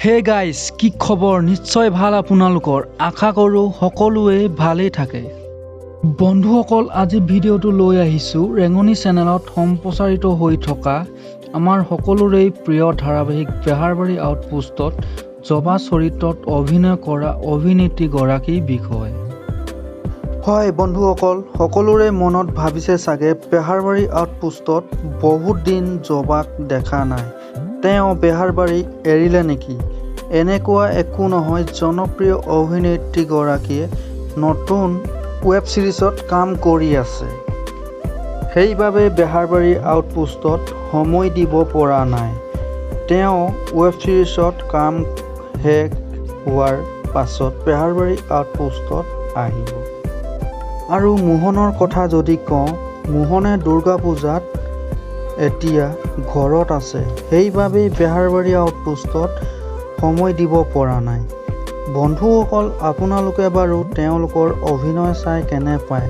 Hey guys, কি খবৰ? নিশ্চয় ভাল আপোনালোকৰ। আশা কৰোঁ সকলোৱে ভালেই থাকে। বন্ধুসকল, আজি ভিডিঅ'টো লৈ আহিছোঁ ৰেঙনি চেনেলত সম্প্ৰচাৰিত হৈ থকা আমাৰ সকলোৰে প্ৰিয় ধাৰাবাহিক বেহাৰবাৰী আউটপোষ্টত জবা চৰিত্ৰত অভিনয় কৰা অভিনেত্ৰীগৰাকীৰ বিষয়ে। হয় বন্ধুসকল, সকলোৰে মনত ভাবিছে চাগে, বেহাৰবাৰী আউটপোষ্টত বহুত দিন জবাক দেখা নাই, তেওঁ বেহাৰবাৰী এৰিলে নেকি? এনেকুৱা একো নহয়। জনপ্ৰিয় অভিনেত্ৰীগৰাকীয়ে নতুন ৱেব ছিৰিজত কাম কৰি আছে। সেইবাবে বেহাৰবাৰী আউটপোষ্টত সময় দিব পৰা নাই। তেওঁ ৱেব ছিৰিজত কাম শেষ হোৱাৰ পাছত বেহাৰবাৰী আউটপোষ্টত আহিব। আৰু মোহনৰ কথা যদি কওঁ, মোহনে দুৰ্গা পূজাত এতিয়া ঘৰত আছে। সেইবাবেই বেহাৰবাৰী আউটপোষ্টত সময় দিব পৰা নাই। বন্ধুসকল, আপোনালোকে বাৰু তেওঁলোকৰ অভিনয় চাই কেনে পায়?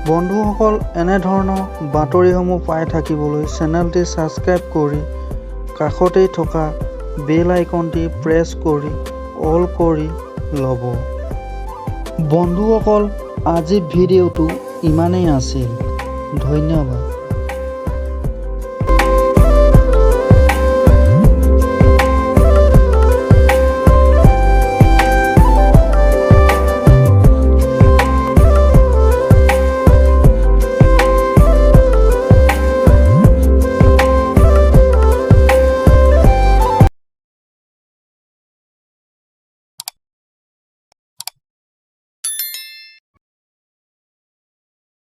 বন্ধুসকল, এনেধৰণৰ বাতৰিসমূহ পাই থাকিবলৈ চেনেলটি ছাবস্ক্ৰাইব কৰি কাষতেই থকা বেল আইকনটি প্ৰেছ কৰি অল কৰি ল'ব। বন্ধুসকল, আজিৰ ভিডিঅ'টো ইমানেই আছিল। ধন্যবাদ।